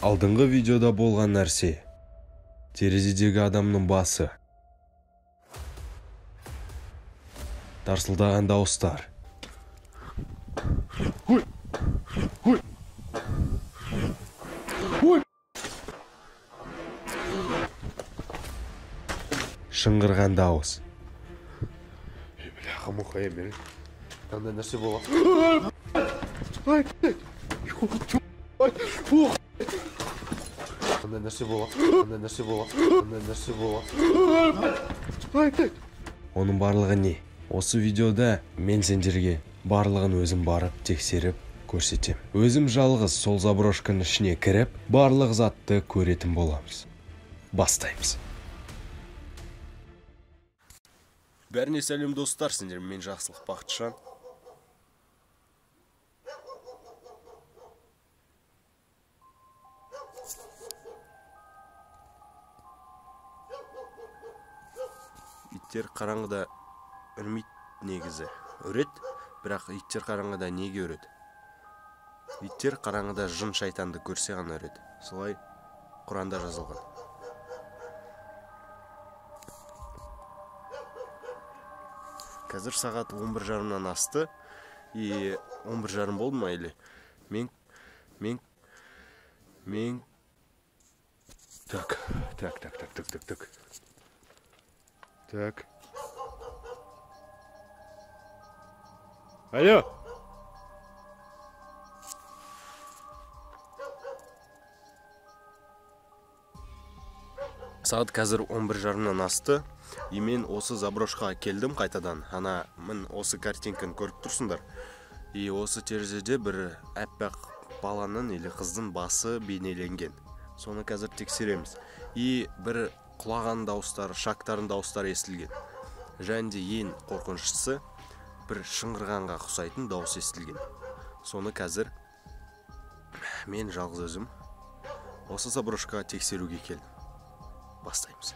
Алдыңғы видеода болған нәрсе. Терезедегі адамның басы. Тарсылдаған дауыстар. Ой! Ой! Ой! Шыңғырған дауыс. Бляха, муха, емел. Қандай нәрсе болған? Ай, ой, қандай нәрсе болған? Қандай нәрсе болған? Қандай нәрсе болған? Оның барлығы не? Осы видеода мен сендерге барлығын өзім барып тексеріп көрсетем. Өзім жалғыз сол заброшканың ішіне кіріп, барлық затты көретін боламыз. Бастаймыз. Бәріне сәлем достар, сендер мен Жақсылық Бақытжан. Иттер қараңғыда үрмейді негізі. Үреді, бірақ иттер қараңғыда неге үреді? Иттер қараңғыда жын шайтанды көрсе ғана үреді. Солай Құранда жазылған. Қазір сағат 11:30-нан асты. И 11:30 болды ма или? Мен Так. Так. Алло. Сағат қазір 11:30-нан асты. И мен осы заброшкаға келдім қайтадан. Ана, мін осы картинканы көріп тұрсыңдар. И осы терезеде бір әппақ баланың или қыздың басы бейнеленген. Соны қазір тексереміз. И бір құлаған дауыстар, шактардың дауыстары естілген. Және де ең қорқыныштысы бір шыңғырғанға ұқсайтын дауыс естілген. Соны қазір мен жалғыз өзім осы заброшкаға тексеруге келдім. Бастаймыз.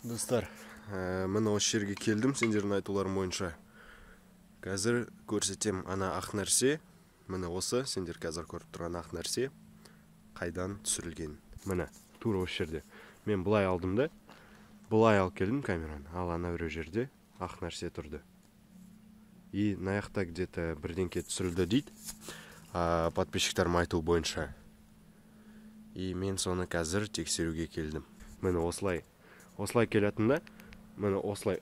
Достар, міне осы жерге келдім, сендердің айтуларың бойынша. Қазір көрсетем ана ақ нәрсе, міне осы, сендер қазір көріп тұрған ақ нәрсе қайдан түсірілген. Міне, тура осы жерде. Мен былай алдым да, былай алып келдім камераны, ал ана біреу жерде ақ нәрсе тұрды. И мына жақта где-то бірдеңке түсірілді дейді, подписчиктерім айтуы бойынша. И мен соны қазір тексеруге келдім. Міне осылай. Осылай келетін да, міне осылай,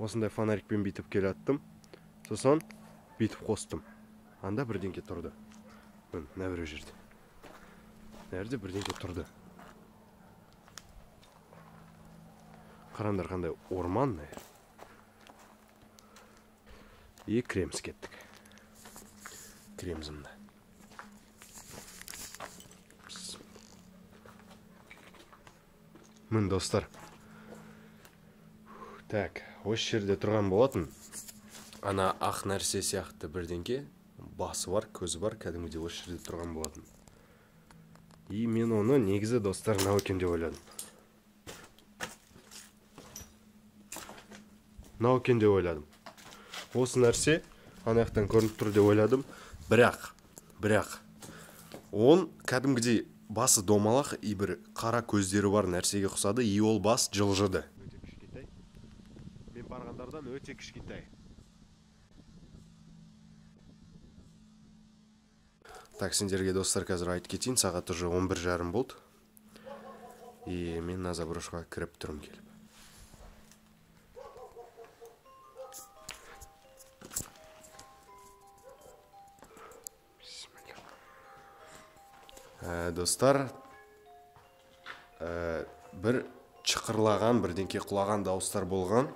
осындай фонарикпен бүйтіп келаттым, сосын бүйтіп қостым. Анда бірдеңке тұрды. Міне, мына біреу жерде. Мына жерде бірдеңке тұрды. Қараңдар қандай орман. И кіреміз, кеттік. Кіреміз мында. Мін достар. Так, осы жерде тұрған болатын. Ана ақ нәрсе сияқты бірдеңке, басы бар, көзі бар, кәдімгідей осы жерде тұрған болатын. И мен оны негізі достар мынау екен деп ойладым. Мынау екен деп ойладым. Осы нәрсе ана жақтан көрініп тұр деп ойладым. Бірақ он кәдімгідей басы домалақ и бір қара көздері бар нәрсеге ұқсады, и ол бас жылжыды. Өте кішкентай. Мен барғандардан өте кішкентай. Так, сендерге достар қазір айтып кетейін, сағат уже 11:30 болды. И мен мына заброшкаға кіріп тұрмын келіп. Достар, бір чықырлаған, бірдеңке құлаған дауыстар болған.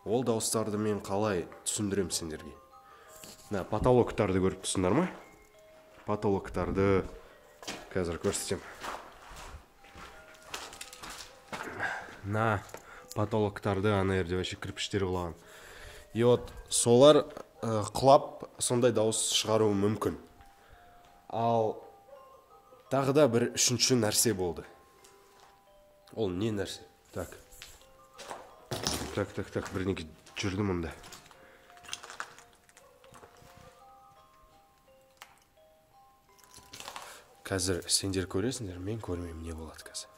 Ол дауыстарды мен қалай түсіндірем сендерге? Мына потолоктарды көріп тұрсыңдар ма? Потолоктарды қазір көрсетем. Мына Потолоктарды ана жерде вообще кірпіштер құлаған. И вот солар құлап сондай дауыс шығаруы мүмкін. Ал тағы да бір үшінші нәрсе болды. Ол не нәрсе? Так. Так, бірдеңе жүрді мұнда. Қазір сендер көресіңдер, мен көрмеймін, не болады қазір.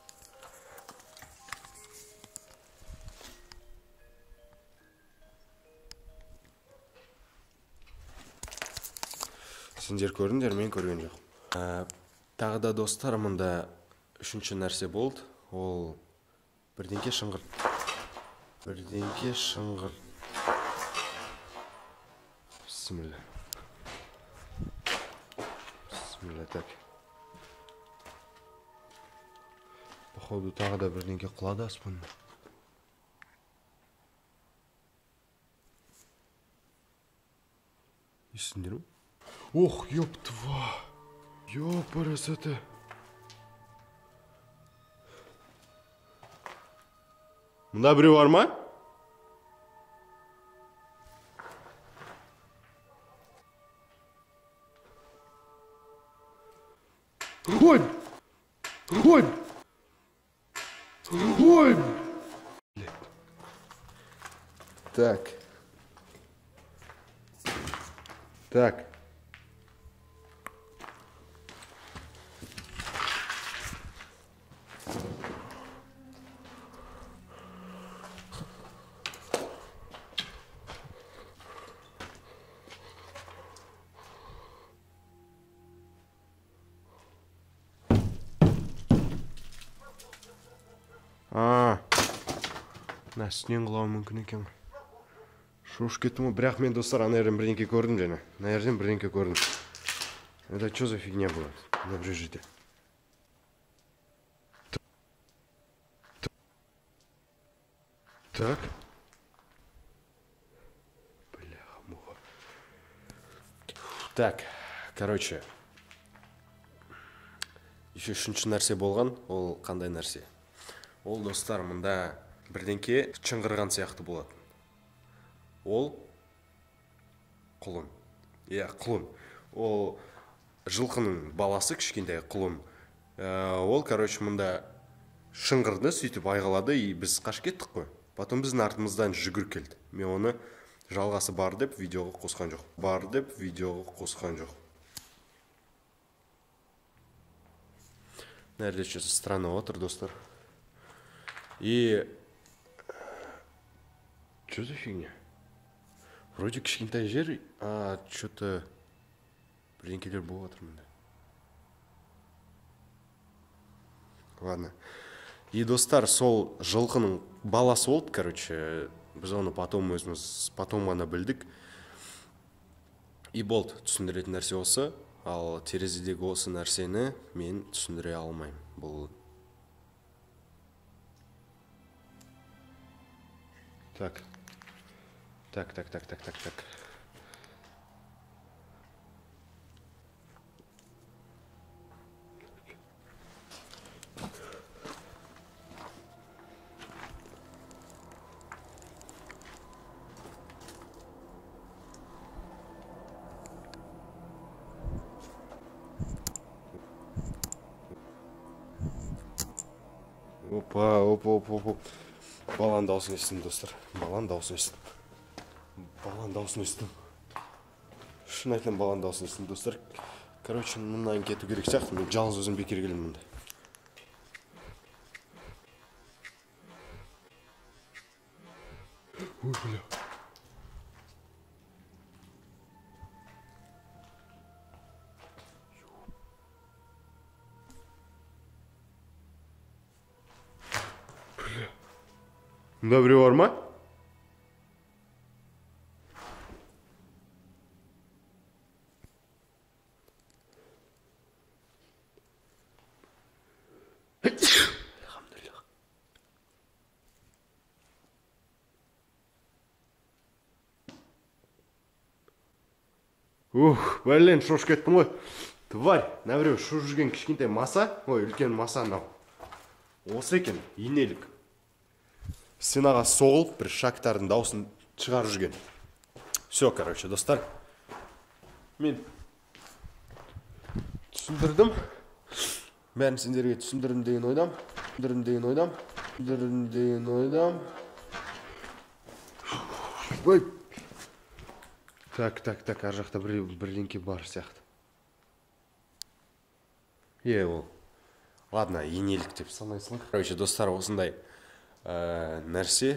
Сендер көрдіңдер, мен көрген жоқ. Тағы да достар, мұнда үшінші нәрсе болды. Ол бірдеңке шыңғырт. Бірдеңке шыңғырт. Бісміллә. Бісміллә, так. Походу тағы да бірдеңке құлады аспаннан. Естіңдер ме? Ох, ёб тва. Ёпарасоты. Мында біреу бар ма? Ой! Ой! Ой! Так. Так. Мына үстінен құлауы мүмкін екен. Шошып кеттім ғой. Бірақ мен, достар, ана жерден бірдеңке көрдім және. Мына жерден бірдеңке көрдім. Это что за фигня была? Мына бір жерде. Так. Бляха-муха. Так, короче. Еще үшінші нәрсе болған. Ол қандай нәрсе? Ол, достар, мында бірдеңке шыңғырған сияқты болатын. Ол құлын. Иә, құлын. Ол жылқының баласы, кішкентай құлын. Ол, короче, мында шыңғырды, сөйтіп айғалады, и біз қашып кеттік қой. Потом біздің артымыздан жүгіріп келді. Мен оны жалғасы бар деп видеоға қосқан жоқ. Бар деп видеоға қосқан жоқ. Мына жерде что-то странно отыр, достар. И что за фигня? Вроде кішкентай жер, а что-то бірдеңкелер болып жатыр мында. Ладно. И, достар, сол жылқының баласы болды, короче, біз оны потом өзіміз потом ғана білдік. И болды, түсіндіретін нәрсе осы. Ал терезедегі осы нәрсені мен түсіндіре алмаймын. Бұл так. Так, так, так, так, так, так. Опа, опа, опа, опа. Баланың дауысын естідім, достар. Баланың дауысын естідім. Баланың дауысын естідім. Шын айтамын, баланың дауысын естідім, достар. Короче, мындан кету керек сияқты. Мен жалғыз өзім бекер келдім мұнда. Ой, бля. Мында біреу бар ма? Альхамдулиллах. Ух, блин, шошып кеттім ғой. Тварь, мына біреу ұшып жүрген кішкентай маса, ой, үлкен маса мынау. Осы екен, инелік. Стенаға соғылып, бір шагтардың дауысын шығарып жүрген. Все, короче, достар. Мен түсіндірдім. Бәрін сендерге түсіндірдім деген ойдам. Түсіндірдім деген ойдам. Түсіндірдім деген ойдам. Ой. Так, так, так, ар жақта бірдеңке бар сияқты. Е, ол. Ладно, енелік деп санай салайық. Короче, достар, осындай нәрсе.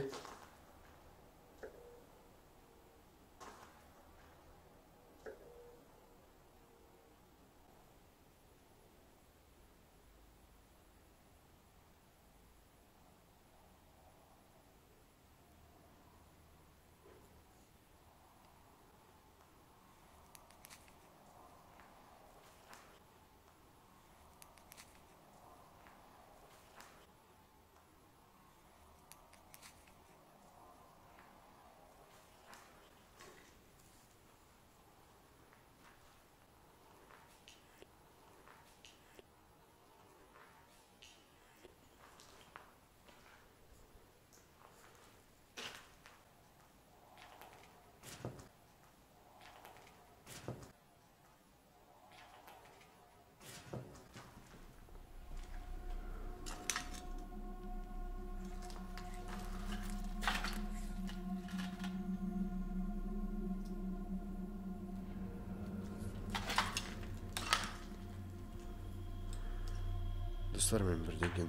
Достар, мен бірдеңені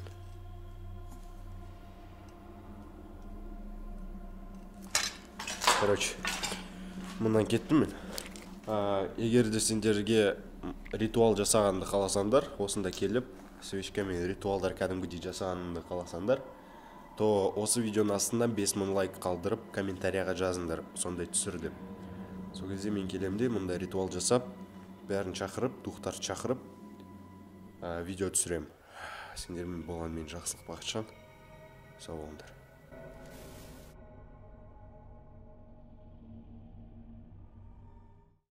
короче, мындан кеттім мен. Егер де сендерге ритуал жасағанды қаласаңдар, осында келіп свечкамен ритуалдар кәдімгідей жасағанды қаласаңдар, то осы видеоның астына 5000 лайк қалдырып, комментарияға жазыңдар, сондай түсір деп. Сол кезде мен келем де мындай ритуал жасап, бәрін шақырып, духтарды шақырып, видео түсірем. Сендермен болған мен Жақсылық Бақытжан. Сау болыңдар.